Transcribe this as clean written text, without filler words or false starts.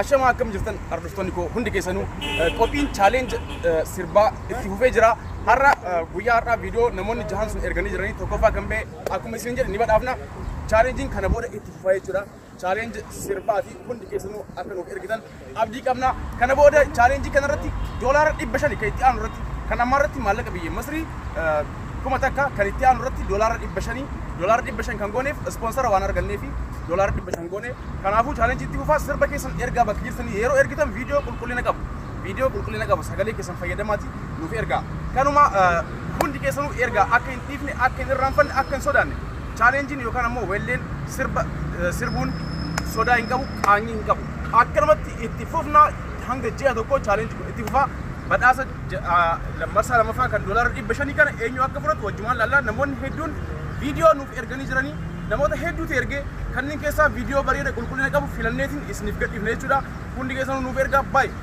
Ashamaa, akkam jirtan hordoftoonni koo hundi keessanuu? Qophiin challenge sirbaa itti fufee jira. Har'a, guyyaa har'aa viidiyoo namoonni jahan sun erganii jiranii tokkoffaa kan ba'e akkuma isin jedhe ni badhaafna. Challengeiin kana booda itti fufaa jechuudha. Challenge sirbaati, hundi keessanuu akka nuuf ergitan abdii qabna. Kana booda challenge kanarratti $500 kan itti aanu irratti, kan ammaa irratti maallaqa biyya Masrii 1000, kan itti aanu irratti $500. $500 kan gooneef sponsor waan arganneefi $500 goone. Kanaafuu challenge itti fufaa, sirba keessan ergaa bakka jirtanii. Yeroo ergitan viidiyoo qulqullina qabu, viidiyoo qulqullina qabu, sagalee keessan fayyadamaati nuuf ergaa. Kanuma, hundi keessanuu ergaa, akka hin dhiifne, akka hin irraanfanne, akka hin sodaanne. Challengeiin yookaan ammoo weelleen sirba sirbuun sodaa hin qabu, qaanyii hin qabu. Akkanumatti itti fufnaa, hanga ji'a tokko challenge kun itti fufaa. Badhaasa marsaa lamaffaa kan $500 kana eenyu akka fudhatu wajjumaan laallaa. Namoonni hedduun viidiyoo nuuf erganii jiranii, namoota hedduutu ergee, kanneen keessaa viidiyoo bareeda qulqullina qabu filanneetiin isiniif gadhiifne jechuudha. Hundi keessanuu nuuf ergaa. Baay'ee.